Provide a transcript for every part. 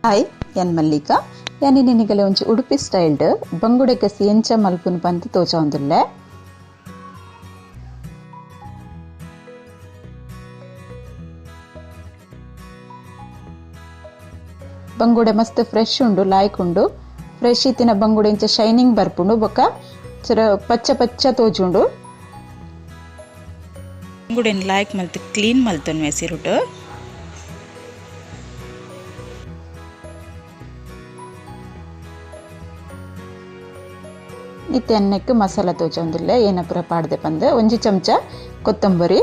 Hi ಯಾನ್ ಮಲ್ಲಿಕಾ ಯಾನ್ ನಿನಗಲೆ ಒಂಜಿ ಉಡುಪಿ ಸ್ಟೈಲ್ಡ್ ಬಂಗುಡೆ ಗಸಿ ಎಂಚ ಮಲ್ಪುನು ಪಂದ್ ತೋಜಾವೊಂದುಲ್ಲೆ. ಬಂಗುಡೆ ಮಸ್ತ್ ಫ್ರೆಶ್ ಉಂಡು, ಲಾಯ್ಕ್ ಉಂಡು. ಫ್ರೆಶ್ ಇತ್ತಿನ ಬಂಗುಡೆ ಇಂಚ ಶೈನಿಂಗ್ ಬರ್ಪುಂಡು, ಬೊಕ್ಕ ಚರ ಪಚ್ಚ ಪಚ್ಚ ತೋಜುಂಡು. ಬಂಗುಡೆನ್ ಲಾಯ್ಕ್ ಮಲ್ತ್ ಕ್ಲೀನ್ ಮಲ್ತೊನ್ವೆ ಸಿರುಟು. ಇತ್ತೆ ಅನ್ನಕ್ಕೆ ಮಸಾಲ ತೋಜೊಂದುಲ್ಲೆ ಏನಪುರ ಪಾಡ್ದೆ ಪಂದ್ ಒಂಜಿ ಚಮಚ ಕೊತ್ತಂಬರಿ,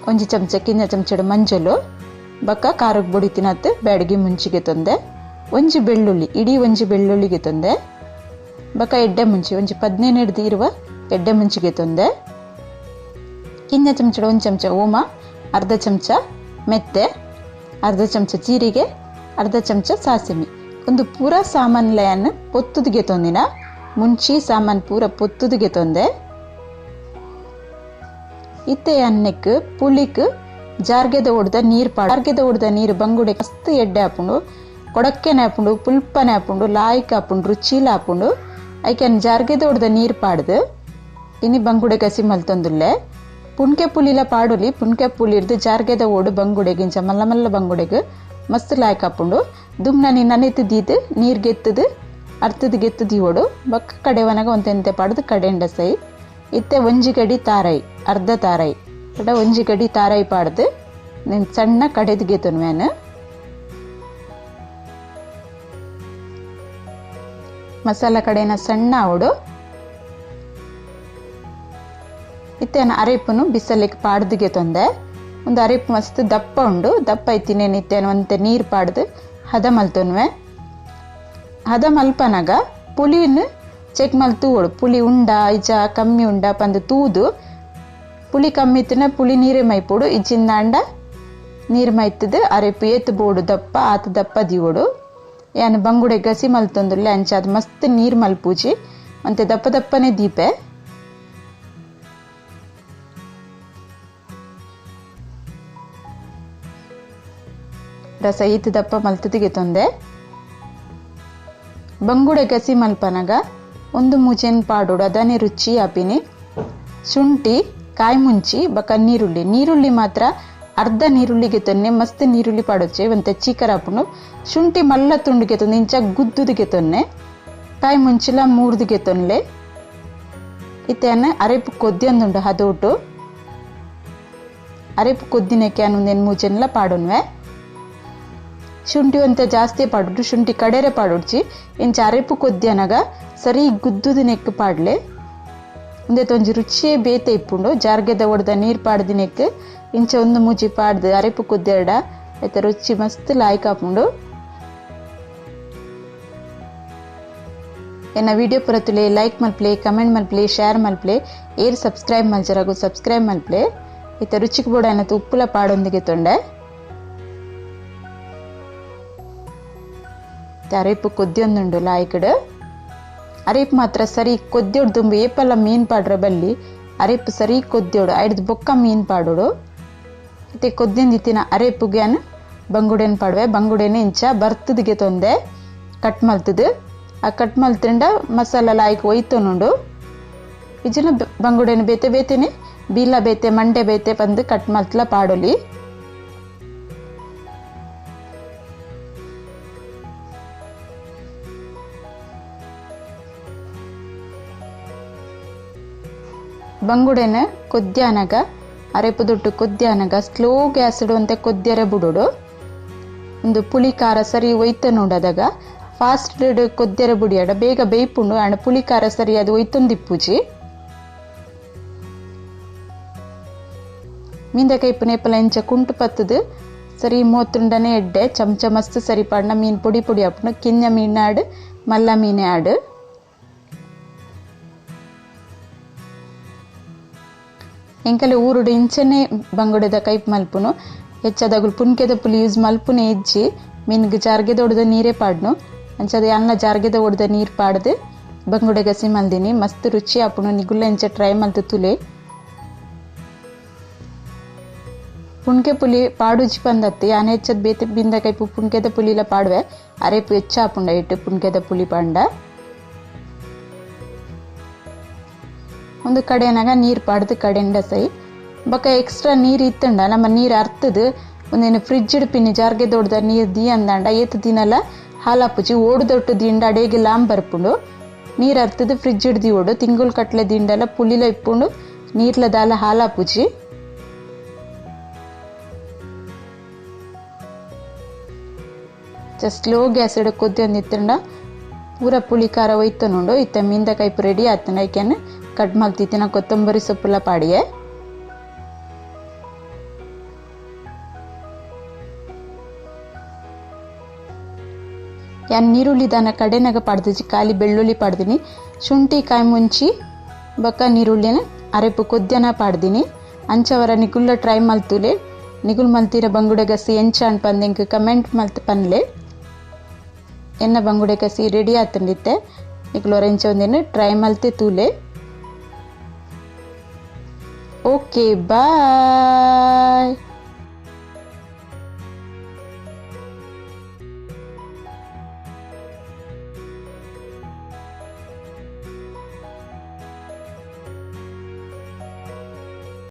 ಒಂಜಿ ಚಮಚ ಕಿನ್ನ ಚಮಚಡ್ ಮಂಜಲು, ಬೊಕ್ಕ ಖಾರಕ್ಕೆ ಬೊಡಿ ತಿನ್ನತ್ ಬ್ಯಾಡಗಿ ಮುಂಚಿಗೆ ತೊಂದೆ, ಒಂಜಿ ಬೆಳ್ಳುಳ್ಳಿ ಇಡೀ ಒಂಜಿ ಬೆಳ್ಳುಳ್ಳಿಗೆ ತೊಂದೆ, ಬೊಕ್ಕ ಎಡ್ಡೆ ಮುಂಚಿ ಒಂಜಿ 15 ಇರುವ ಎಡ್ಡೆ ಮುಂಚಿಗೆ ತೊಂದೆ, ಕಿನ್ನ ಚಮಚಡ್ ಒಂದು ಚಮಚ ಓಮ, ಅರ್ಧ ಚಮಚ ಮೆತ್ತೆ, ಅರ್ಧ ಚಮಚ ಜೀರಿಗೆ, ಅರ್ಧ ಚಮಚ ಸಾಸಿಮೆ. ಒಂದು ಪೂರ ಸಾಮಾನ್ಲಯನ್ನು ಪೊತ್ತುದಿಗೆ ತೊಂದಿನ ಮುಂಚಿ ಸಾಮಾನ್ ಪೂರ ಪೊತ್ತುದಿಗೆ ತೊಂದೆ. ಇತ್ತೆ ಅನ್ನಕ್ಕೆ ಪುಳಿಕ್ ಜಾರ್ಗೆದ ಒಡ್ದ ನೀರು ಪಾಡ, ಜಾರ್ಗೆದ ಒಡ್ದ ನೀರು ಬಂಗುಡೆ ಮಸ್ತ್ ಎಡ್ಡೆ ಆಪುಂಡು, ಕೊಡಕ್ಕೆನೆ ಆಪುಂಡು, ಪುಲ್ಪನೆ ಆಪುಂಡು, ಲಾಯ್ಕ್ ಆಪುಂಡು, ರುಚಿಲ ಆಪುಂಡು. ಐಕೆನ್ ಜಾರ್ಗೆದ ಒಡ್ದ ನೀರು ಪಾಡ್ದು ಇನಿ ಬಂಗುಡೆ ಗಸಿ ಮಲ್ತೊಂದುಲ್ಲೆ. ಪುಣ್ಕೆ ಪುಳಿಲ ಪಾಡೊಲಿ, ಪುಣ್ಕೆ ಪುಳಿರ್ದು ಜಾರ್ಗೆದ ಓಡು ಬಂಗುಡೆಗೆ ಇಂಚ ಮಲ್ಲ ಮಲ್ಲ ಬಂಗುಡೆಗೆ ಮಸ್ತ್ ಲಾಯ್ಕ್ ಆಪುಂಡು. ದುಮ್ನ ನೀ ನನೆತು ದೀದು ನೀರು ಗೆತ್ತದು ಅರ್ಥದ ಗೆತ್ತು ದೀವೋಡು, ಬೊಕ್ಕ ಕಡೆವನಗ ಒಂತೆಂತೆ ಪಾಡ್ದು ಕಡೆಂಡ ಸೈ. ಇತ್ತೆ ಒಂಜಿ ಗಡಿ ತಾರೈ, ಅರ್ಧ ತಾರೈ ಬಡ ಒಂಜಿ ಗಡಿ ತಾರೈ ಪಾಡ್ದು ನಿನ್ ಸಣ್ಣ ಕಡೆದು ಗೆತ್ತುನ್ವೇನು. ಮಸಾಲ ಕಡೆನ ಸಣ್ಣ ಅವಡು. ಇತ್ತೆ ಅರೆಪುನು ಬಿಸಲಿಕ್ಕೆ ಪಾಡ್ದು ಗೆತ್ತೊಂದೆ. ಒಂದು ಅರೆಪು ಮಸ್ತ್ ದಪ್ಪ ಉಂಡು, ದಪ್ಪ ಐತಿನೇನು ಇತ್ತೇನು ಒಂತೆ ನೀರು ಪಾಡ್ದು ಹದ ಮಲ್ತೊನ್ವೆ. ಹದ ಮಲ್ಪನಾಗ ಪುಳಿನ ಚೆಕ್ ಮಲ್ ತೂವೋಡು, ಪುಳಿ ಉಂಡ ಇಜ ಕಮ್ಮಿ ಉಂಡ ಪಂದು ತೂದು, ಪುಳಿ ಕಮ್ಮಿ ಇತ್ತಿನ ಪುಳಿ ನೀರೇ ಮೈಪೋಡು, ಇಜ್ಜಿಂದಾಂಡ ನೀರು ಮೈತದು ಅರೆಪು ಏತು ಬೋಡು ದಪ್ಪ ಆತ ದಪ್ಪ ದೀವೋಡು. ಯಾನ್ ಬಂಗುಡೆ ಗಸಿ ಮಲ್ತೊಂದುಲ್ಲೆ ಅಂಚ ಅದು ಮಸ್ತ್ ನೀರು ಮಲ್ಪೂಜಿ ಅಂತೆ ದಪ್ಪ ದಪ್ಪನೆ ದೀಪೆ. ರಸ ಈತ ದಪ್ಪ ಮಲ್ತದಿಗೆ ತೊಂದೆ. ಬಂಗುಡೆ ಗಸಿ ಮಲ್ಪನಾಗ ಒಂದು ಮೂಜೆನ್ ಪಾಡೋಡು, ಅದನ್ನೇ ರುಚಿ ಆಪಿನಿ. ಶುಂಠಿ, ಕಾಯಿ ಮುಂಚಿ, ಬೊಕ್ಕ ನೀರುಳ್ಳಿ, ನೀರುಳ್ಳಿ ಮಾತ್ರ ಅರ್ಧ ನೀರುಳ್ಳಿಗೆ ತೊನ್ನೆ, ಮಸ್ತ್ ನೀರುಳ್ಳಿ ಪಾಡೊಚ್ಚೆ ಒಂತೆ ಚೀಕರ ಆಪುಂಡು. ಶುಂಠಿ ಮಲ್ಲ ತುಂಡುಗೆ ತೊಂದೆ ಇಂಚ ಗುದ್ದುದಿಗೆ ತೊನ್ನೆ, ಕಾಯಿ ಮುಂಚಿಲ ಮೂರ್ದಿಗೆ ತೊನ್ಲೆ. ಇತ್ತೆ ಅರೆಪು ಕೊದ್ದಿಯೊಂದುಂಡು ಹದೋಟು, ಅರೆಪು ಕೊದ್ದಿನಕ್ಕೆ ಒಂದೇನು ಮೂಜೆನ್ಲ ಪಾಡೊನ್ವೆ. ಶುಂಠಿ ಅಂತ ಜಾಸ್ತಿ ಪಾಡೋಡು, ಶುಂಠಿ ಕಡೆರೆ ಪಾಡೊಡ್ಚಿ ಇಂಚ ಅರೆಪು ಕೊದ್ದಿಯನಗ ಸರಿ ಗುದ್ದುದಿನೆಕ್ ಪಾಡ್ಲೆ. ಒಂದೇ ಒಂಜಿ ರುಚಿಯೇ ಬೇತೆ ಇಪ್ಪುಂಡು. ಜಾರ್ಗೆದ ಒಡ್ದ ನೀರು ಪಾಡ್ದಿನೆಕ್ ಇಂಚ ಒಂದು ಮೂಜಿ ಪಾಡ್ದು ಅರೆಪು ಕೊದ್ದೆರಡ ಐತ ರುಚಿ ಮಸ್ತ್ ಲಾಯ್ಕ್ ಆಪುಂಡು. ಎನ್ನ ವಿಡಿಯೋ ಪುರತುಲೆ ಲೈಕ್ ಮಲ್ಪ್ಲೆ, ಕಮೆಂಟ್ ಮಲ್ಪ್ಲೆ, ಶೇರ್ ಮಲ್ಪ್ಲೆ, ಏರ್ ಸಬ್ಸ್ಕ್ರೈಬ್ ಮಲ್ಜರಗು ಸಬ್ಸ್ಕ್ರೈಬ್ ಮಲ್ಪ್ಲೆ. ಇತ್ತ ರುಚಿಗೆ ಬೋಡ ಅನ್ನತ್ತು ಉಪ್ಪುಲ ಪಾಡೊಂದಿಗೆ ತೊಂಡೆ. ಅರೇಪು ಕೊದ್ದಿಯೊಂದುಂಡು ಲಾಯ್ಕಡ್. ಅರೇಪು ಮಾತ್ರ ಸರಿ ಕೊದ್ದಿಯೋಡು ದುಂಬು ಏಪಲ್ಲ ಮೀನು ಪಾಡ್ರ ಬಲ್ಲಿ ಅರೇಪು ಸರಿ ಕೊದ್ದಿಯೋಡು ಐಡ್ದು ಬೊಕ್ಕ ಮೀನು ಪಾಡೋಡು. ಇತ್ತೆ ಕೊದ್ದಿಂದಿತ್ತಿನ ಅರೇಪುಗೆ ಬಂಗುಡೆನ್ ಪಾಡುವೆ. ಬಂಗುಡೆನ ಇಂಚ ಬರ್ತದಿಗೆ ತೊಂದೆ ಕಟ್ ಮಲ್ತದು, ಆ ಕಟ್ ಮಲ್ತಿಂಡ ಮಸಾಲ ಲಾಯ್ಕ್ ಒಯ್ತೊನುಂಡು. ಇಜ್ಜಿನ ಬಂಗುಡೆನ ಬೇತೆ ಬೇತೆನೆ ಬೀಲ ಬೇತೆ ಮಂಡೆ ಬೇತೆ ಬಂದು ಕಟ್ ಮಲ್ತಲ ಪಾಡೊಲಿ. ಬಂಗುಡೆನ ಕೊದ್ಯಾನಗ ಅರೆಪು ದುಡ್ಡು ಕೊದ್ಯಾನಗ ಸ್ಲೋ ಗ್ಯಾಸ್ ಅಂತೆ ಕೊದ್ಯರೆ ಬುಡೋಡು. ಒಂದು ಪುಳಿ ಖಾರ ಸರಿ ಒಯ್ತ ನೋಡದಾಗ ಫಾಸ್ಟ್ ಕೊದ್ಯರೆ ಬುಡಿಯಾಡ ಬೇಗ ಬೇಯ್ಪುಂಡು. ಅಂಡ್ ಪುಳಿ ಖಾರ ಸರಿ ಅದು ಒಯ್ತೊಂದಿಪ್ಪುಜಿ. ಮೀಂದ ಕೈಪು ನೇಪಲ ಇಂಚ ಕುಂಟು ಪತ್ತದು ಸರಿ ಮೂವತ್ತುಂಡನೆ ಎಡ್ಡೆ ಚಮಚ ಮಸ್ತ್ ಸರಿ ಪಾಡ್ನ ಮೀನು ಪೊಡಿ ಪೊಡಿ ಆಪುಂಡು. ಕಿಂಜ ಮೀನಾಡು ಮಲ್ಲ ಮೀನೆ ಆಡು. ಎಂಕಲೆ ಊರುಡು ಇಂಚನೆ ಬಂಗುಡೆದ ಕೈಪ್ ಮಲ್ಪುನು. ಹೆಚ್ಚಾದಗುಲು ಪುನ್ಕೆದ ಪುಲಿ ಯೂಸ್ ಮಲ್ಪುನೆ ಇಜ್ಜಿ, ಮೀನ್ಗೆ ಜಾರ್ಗೆದ ಒಡ್ದ ನೀರೇ ಪಾಡ್ನು. ಅಂಚದ ಅನ್ನ ಜಾರ್ಗೆದ ಒಡ್ದ ನೀರು ಪಾಡ್ದು ಬಂಗುಡೆ ಗಸಿ ಮಲ್ದಿನಿ, ಮಸ್ತ್ ರುಚಿ ಆಪುಂಡು. ನಿಗುಲ್ಲ ಇಂಚ ಟ್ರೈ ಮಲ್ತು ತುಲೆ. ಪುಣ್ಕೆ ಪುಲಿ ಪಾಡುಜಿ ಪಂದತ್ತಿ ಯಾನ್ ಹೆಚ್ಚದ ಬೇತೆ ಬಿಂದ ಕೈಪು ಪುಣ್ಕೆದ ಪುಲಿಲ ಪಾಡುವೆ ಅರೆಪು ಹೆಚ್ಚಾಪುಂಡ ಇಟ್ಟು ಪುಣ್ಕೆದ ಪುಲಿ ಪಾಂಡ. ಒಂದು ಕಡೆನಾಗ ನೀರು ಪಾಡ್ದು ಕಡೆಂಡ ಸೈ ಬೊಕ ಎಕ್ಸ್ಟ್ರಾ ನೀರು ಇತ್ತಂಡ ನಮ್ಮ ನೀರು ಅರ್ತದು ಒಂದೇನು ಫ್ರಿಜ್ ಪಿನ್ನಿ ಜಾರ್ಗೆ ದೊಡ್ಡ ನೀರು ದೀ ಅಂದಾಂಡ ಏತು ದಿನಲ ಹಾಲಾಪುಜಿ ಓಡು ದಿಂಡ ಅಡೇಗೆ ಲಾಂಬ್ ಬರ್ಪುಂಡು ನೀರು ಅರ್ತದು ಫ್ರಿಜ್ ಹಿಡ್ದು ಓಡು ತಿಂಗುಲ್ ಕಟ್ಲೆ ದಿಂಡಲ ಪುಲಿಲ ಇಪ್ಪುಂಡು ನೀರ್ಲ ದಾಲ ಹಾಲಾಪುಜಿ. ಜಸ್ಟ್ ಸ್ಲೋ ಗ್ಯಾಸ್ ಇಡ ಕೊದ್ದಿ ಇತ್ತಂಡ ಪೂರ ಪುಳಿ ಖಾರ ಒಯ್ತನುಂಡು. ಇತ್ತ ಮೀಂದ ಕೈಪು ರೆಡಿ ಆತಂಡ ಐಕೆನ್ ಕಟ್ ಮಲ್ತಿತ್ತಿನ ಕೊತ್ತಂಬರಿ ಸೊಪ್ಪುಲ ಪಾಡಿಯೆ. ಯಾನ್ ನೀರುಳ್ಳಿ ದಾನ ಕಡೆನಾಗ ಪಾಡ್ದಿಜಿ ಖಾಲಿ ಬೆಳ್ಳುಳ್ಳಿ ಪಾಡ್ದಿನಿ ಶುಂಠಿ ಕಾಯಿ ಮುಂಚಿ ಬೊಕ್ಕ ನೀರುಳ್ಳಿನ ಅರೆಪು ಕೊದ್ಯನ ಪಾಡ್ದಿನಿ. ಅಂಚವರ ನಿಕುಲ್ಲ ಟ್ರೈ ಮಲ್ತುಲೆ ನಿಗುಲ್ ಮಲ್ತಿರ ಬಂಗುಡೆ ಗಸಿ ಎಂಚ ಅನ್ಪಂದು ಎಂಕ್ ಕಮೆಂಟ್ ಮಲ್ತ್ ಪನ್ಲೆ. ಎನ್ನ ಬಂಗುಡೆ ಗಸಿ ರೆಡಿ ಆತಂಡಿತ್ತೆ ನಿಕುಲ್ ಎಂಚ ಒಂದೇನು ಟ್ರೈ ಮಲ್ತೆ ತೂಲೆ. Okay bye.